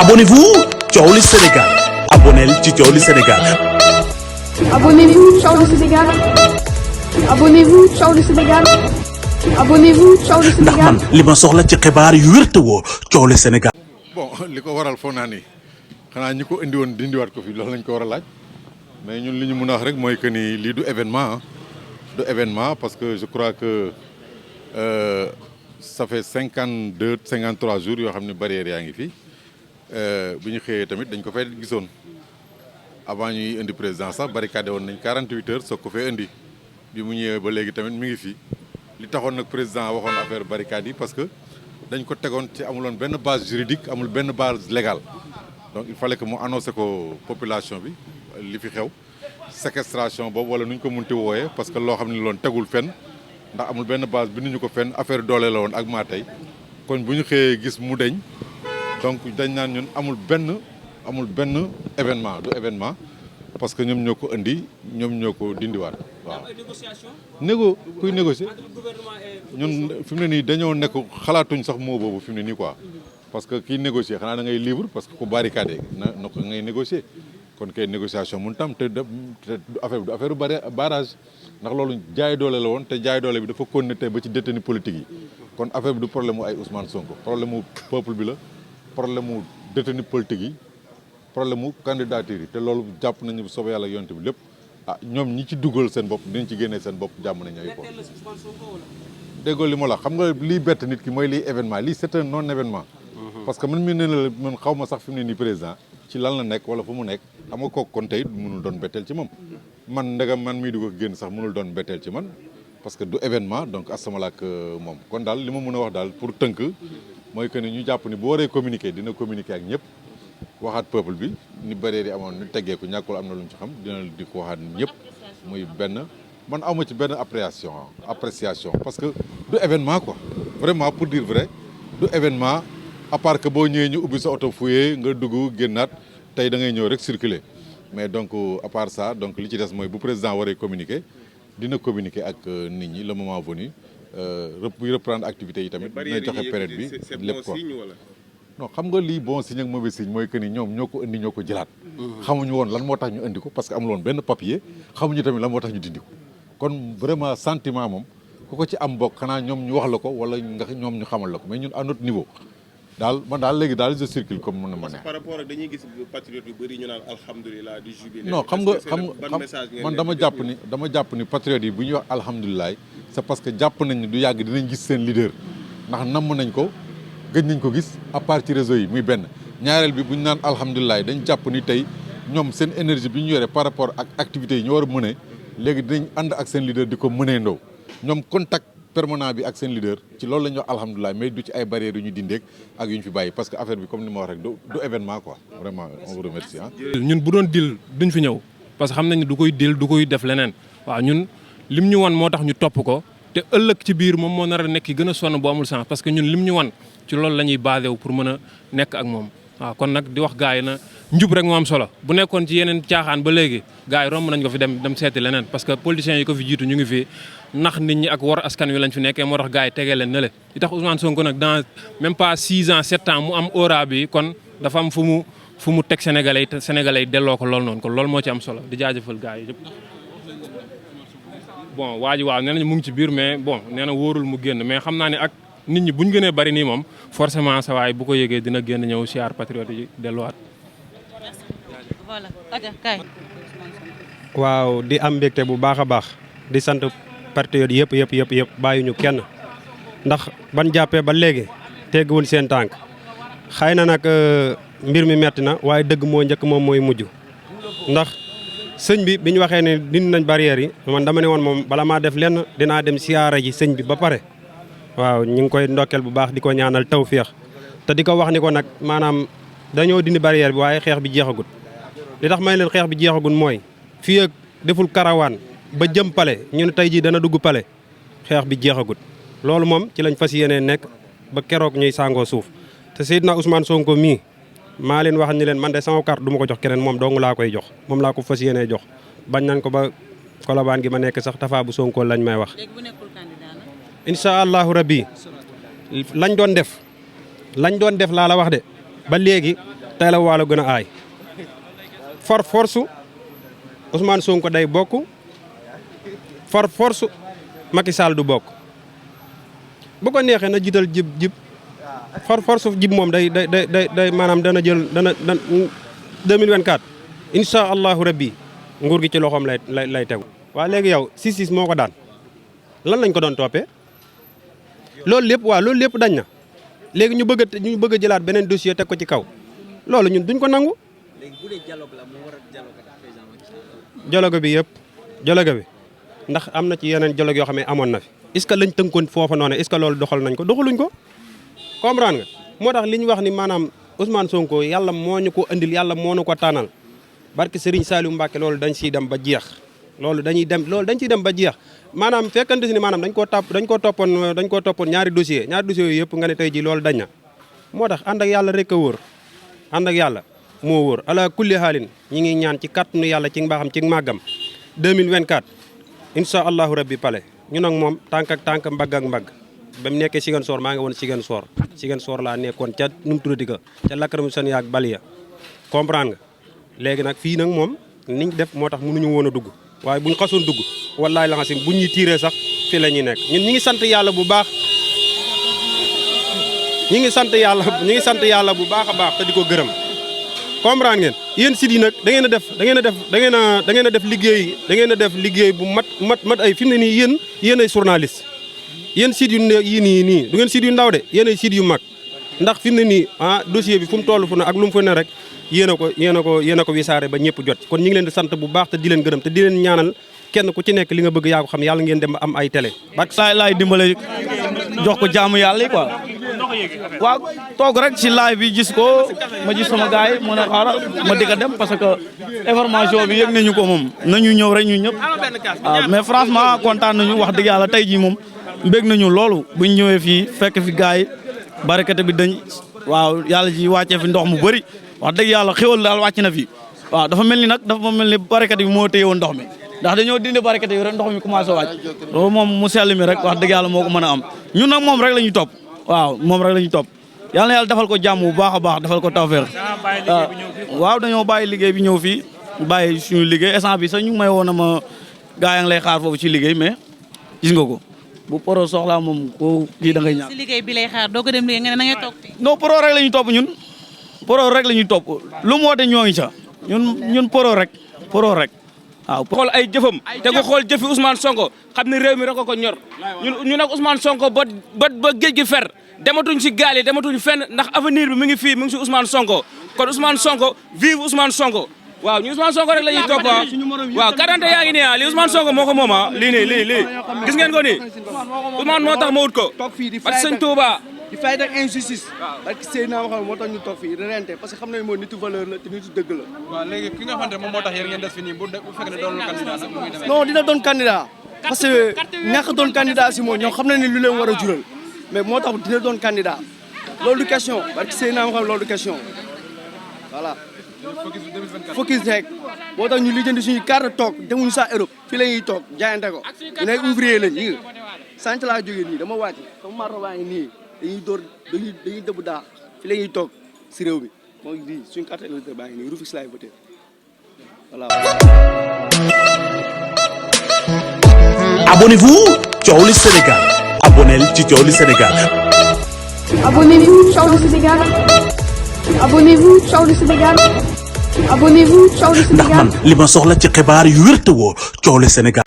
Abonnez-vous, ciao le Sénégal. Abonnez ci ciao le Sénégal. Abonnez-vous, ciao le Sénégal. Abonnez-vous, ciao le Sénégal. Abonnez-vous, ciao le Sénégal. ndax man li ma soxla ci xibaar yu wér te woo ciao le Sénégal. bon li ko waral foog naa ni xanaa ñi ko indi woon dindiwaat ko fi loolu lañ ko war a laaj mais ñun li ñu mën a wax rek mooy que ni lii du événement du événement parce que je crois que ça fait 53 jours yoo xam ne barrière yaa ngi fi bu ñu xëyee tamit dañ ko fay gisoon avant ñuy indi président sax barricade woon nañ 48 heures soog ko fee indi bi mu ñëwee ba léegi tamit mi ngi fi li taxoon nag président waxoon affaire barricade yi parce que dañ ko tegoon ci amuloon benn base juridique amul benn base légale donc il fallait que mu annoncé ko population bi li fi xew séquestration boobu wala nu ñu ko munti wooyee parce que loo xam ne loon tegul fenn ndax amul benn base bi ñu ko fenn affaire doole la woon ak maa tey kon bu ñu xëyee gis mu deñ donc dañ naan ñun amul benn événement du événement parce que ñoom ñoo ko indi ñoom ñoo ko dindiwaat waaw. kuy négocier ñun fi mu ne nii dañoo nekk xalaatuñ sax moo boobu fi mu ne nii quoi parce que kiy négocier xanaa da ngay libre parce que ku barricade na ko ngay négocier kon kay négociation mun tam te affaire bi du affaire barrage ndax loolu jaay doole la woon te jaay doole bi dafa continuer tey ba ci détenu politique yi kon affaire bi du problème mu ay Ousmane Sonko problème mu peuple bi la problème mu détenu politique yi problème mu candidature yi te loolu jàpp nañu bu soobee yàlla yonte bi lépp ñoom ñi ci dugal seen bopp dinañ ci génnee seen bopp jàmm nañ ay ko déggoo li ma la xam nga lii bett nit ki mooy lii événement lii c'est un non événement parce que man mii ne la man xaw ma sax fi mu ne nii président ci lan la nekk wala fu mu nekk xam nga kooku kon tey mënul doon betteel ci moom man ndegam man mii dugg génn sax mënul doon betteel ci man parce que du événement donc asamalaak moom kon daal li ma mën a wax daal pour tënk mooy que ni ñu jàpp ni bu waree communiquer dina communiquer ak ñëpp waxaat peuple bi ni barrière yi amoon ni teggeeku ñàkkul am na lu ñu ci xam dina di ko waxaat ñëpp muy benn man awma ci benn appréciation parce que du événement quoi vraiment pour dire vrai du événement à part que boo ñëwee ñu ubbi sa oto fouillé nga dugg génnaat tey da ngay ñëw rek circuler mais donc à part ça donc li ci des mooy bu président waree communiquer dina communiquer ak nit ñi le moment venu buy reprendre activités yi tamit dina joxe période bi lépp quoi non xam nga lii bon signe ak mauvais signe mooy que ni ñoom ñoo ko indi ñoo ko jëlaat xamuñu woon lan moo tax ñu indi ko parce que amul woon benn papier xamuñu tamit lan moo tax ñu dindi ko kon vraiment sentiment moom ku ko ci am bokk xanaa ñoom ñu wax la ko wala nga ñoom ñu xamal la ko mais ñun à notre niveau daal man daal léegi daal je circule comme mën na ma ne. par rapport ak dañuy gis patriote yu bëri ñu naan alhamdulilah di jubilé. non xam nga man dama jàpp ni patriote yi bu ñuy wax alhamdulilah c'est parce que jàpp nañ ni du yàgg dinañ gis seen leader ndax namm nañ ko gëj nañ ko gis à part ci réseau yi muy benn ñaareel bi bu ñu naan alhamdulilah dañ jàpp ni tey ñoom seen énergie bi ñu yore par rapport ak activités yi ñu war a mëne léegi dinañ ànd ak seen leader di ko mënee ndaw ñoom contact permanent bi ak seen leader ci loolu la ñuy wax alhamdulilah mais du ci ay barrières yu ñu dindeek ak yu ñu fi bàyyi parce que affaire bi comme ni ma wax rek du événement quoi vraiment on vous remercie ñun bu doon dil duñ fi ñëw parce que xam nañ ne du koy dil du koy def leneen waaw ñun lim ñu wan moo tax ñu topp ko te ëllëg ci biir moom moo nar a nekk gën a sonn bu amul sens parce que ñun lim ñu wan ci loolu la ñuy basé wu pour mën a nekk ak moom waaw kon nag di wax gars yi na njub rek moo am solo bu nekkoon ci yeneen caaxaan ba léegi gars yi romb nañ ko fi dem seeti leneen parce que politiciens yi ko fi jiitu ñu ngi fi nax nit ñi ak war askan wi lañ fi nekkee moo tax gars yi tegee leen ne le li tax Ousmane Sonko nag dans même pas 6 ans 7 ans mu am aura bi kon dafa am fu mu teg sénégalais te sénégalais yi delloo ko loolu noonu kon loolu moo ci am solo di jaajëfal gars yi yëpp. bon waa ji waaw nee nañu mu ngi ci biir mais bon nee na wóorul mu génn mais xam naa ne ak nit ñi bu ñu gënee bari nii moom forcément sa waay bu ko yëgee dina génn ñëw siyaar patriote yi delluwaat. waaw di am mbégte bu baax a baax di sant patriote yëpp bàyyi ñu kenn ndax ban jàppee ba léegi tegguwul seen tànk xëy na nag mbir mi metti na waaye dëgg moo njëkk moom mooy mujj ndax sëñ bi ñu waxee ne dindi nañ barrière yi man dama ne woon moom bala maa def lenn dinaa dem siyaara ji sëñ bi ba pare waaw ñu ngi koy ndokkeel bu baax di ko ñaanal tawféex te di ko wax ni ko nag maanaam dañoo dindi barrière bi waaye xeex bi jeexagut li tax may leen xeex bi jeexagut mooy fii ak deful karawaan ba jëm pale ñu ne tey jii dana dugg pale xeex bi jeexagut loolu moom ci lañ fas yéenee nekk ba keroog ñuy sàngoo suuf te Seydina Ousmane Sonko mii maa leen wax ni leen man de sama carte du ma ko jox keneen moom dong laa koy jox moom laa ko fas yéenee jox bañ nañ ko ba kolobaan gi ma nekk sax Tafa bu Sonko lañ may wax. incha allahu rabbi lañ doon def laa la wax de ba léegi tey la waalo gën a aay force Ousmane Sonko day bokk force Macky Sall du bokk bu ko neexee na jiital jib force jib moom day maanaam dana jël dana 2024 incha allahu rabbi nguur gi ci loxoom lay tegu. waa léegi yow 6-6 moo ko daan lan lañ ko doon toppee loolu lépp dañ na léegi ñu bëgg a jëlaat beneen dossier teg ko ci kaw loolu ñun duñ ko nangu. léegi bu dee dialogue la moo war a dialogue ak président Macky Sall. dialogue bi ndax am na ci yeneen dialogue yoo xam ne amoon na fi est-ce que lañ tënkoon foofa noonu est-ce que loolu doxal nañ ko doxaluñ ko comprendre nga moo tax li ñu wax ni maanaam Ousmane Sonko yàlla moo ñu ko andil yàlla moo ñu ko tànnal barke Serigne Saliou Mbacke loolu dañ ciy dem ba jeex loolu dañ ciy dem ba jeex maanaam fekkante si ni maanaam dañ koo toppoon ñaari dossier yooyu yëpp nga ne tey ji loolu dañ na moo tax ànd ak yàlla rek a wóor ànd ak yàlla moo wóor ala kulli haalin ñi ngi ñaan ci kàttanu yàlla ci mbaaxam ci màggam 2024 incha allahu rabbi pale ñu nag moom tànk ak tànk mbagg ak mbagg ba mu nekkee Ziguinchor maa ngi woon Ziguinchor laa nekkoon ca nu mu tuddati ca Lacrymogène seen yaag Balia comprendre nga léegi nag fii nag moom niñ def moo tax mënuñu woon a dugg waaye buñ xasoon dugg wallaahi la nga sim buñ ñuy tiiree sax fii la ñuy nekk ñun ñi ngi sant yàlla bu baax ñi ngi sant yàlla bu baax a baax te di ko gërëm comprendre ngeen yéen sites yi nag da ngeen a def liggéey bu mat ay fi mu ne nii yéen ay journaliste yéen sites yu nii du ngeen sites yu ndaw de yéen ay sites yu mag ndax fi mu ne nii dossier bi fu mu toll fu ne ak lu mu fa ne rek yéen a ko wisaare ba ñëpp jot kon ñu ngi leen di sant bu baax te di leen gërëm te di leen ñaanal kenn ku ci nekk li nga bëgg yaa ko xam yàlla ngeen dem ba am ay télé. laay dimbale jox ko jaamu yàlla yi quoi waaw toog rek ci live bi gis ko ma gis sama gars yi mën a xaaral ma di ko dem parce que information bi yëg nañu ko moom nañu ñëw rek ñu ñëpp waaw mais franchement kontaan nañu wax dëgg yàlla tey jii moom mbég nañu loolu buñ ñëwee fii fekk fi gars yi barakate bi dañ waaw yàlla ji wàccee fi ndox mu bëri wax dëgg yàlla xéwal daal wàcc na fi waaw dafa mel ni barakate bi moo téye woon ndox mi ndax dañoo dindi barakate yi rek ndox mi commencé wàcc loolu moom mu sell mi rek wax dëgg yàlla moo ko mën a am ñun nag moom rek la ñuy topp waaw moom rek la ñuy topp yàlla na yàlla defal ko jàmm bu baax a baax defal ko tawfeex waaw dañoo bàyyi liggéey bi ñëw fii bàyyi suñu liggéey instant bi sax ñu may woon na ma gaa yaa ngi lay xaar foofu ci liggéey mais gis nga ko bu poro soxlaa moom ko kii da ngay ñaan si liggéey bi lay xaar doo ko dem liggéey nga ne na ngay toog fii non poro rek la ñuy topp ñun poro rek la ñuy topp lu mu woote ñoo ngi ca ñun poro rek waaw xool ay jëfam te ko xool jëfi Ousmane Sonko xam ne réew mi rek ko ñor ñu nag Ousmane Sonko ba géej gi fer dematuñ si gaal yi dematuñ fenn ndax avenir bi mi ngi fii mi ngi si Ousmane Sonko kon Ousmane Sonko vive Ousmane Sonko waaw ñu Ousmane Sonko rek la ñuy topp waaw 40 yaa ngi nii li Ousmane Sonko moo ko moom lii gis ngeen ko nii Ousmane moo tax ma wut ko parce que sëñ Touba di fay ak injustice parce que Seydina waxal moo tax ñu toog fii rente parce que xam nañ moo nitu valeur la te nitu dëgg la waaw léegi ki nga xamante moom moo tax yéen ngeen des fi nii bu fekkee ne doonul candidat nag muy demee non dina doon candidat parce que ñàkk doon candidat si moom ñoom xam nañ ne lu leen war a jural mais moo tax dina doon candidat loolu du question parce que Seydina waxal loolu du question voilà focus rek moo tax ñu lijjanti suñu carte toog demuñu saa Europe fii la ñuy toog jaayante ko ñu ay ouvrier lañ yi sant laa jógee nii dama wàcc sama marro baa ngi nii dañuy dëbb daa fi la ñuy toog si réew mi moo ngi di suñu carte électeur baa ngi nii Rufisque laay voté voilà. Abonnez-vous Thiowli Sénégal abonnel ci Thiowli Sénégal. Abonnez-vous Thiowli Sénégal. Abonnez-vous Thiowli Sénégal. Abonnez-vous Thiowli Sénégal. ndax man li ma soxla ci xibaar yu wér te wóor Thiowli Sénégal.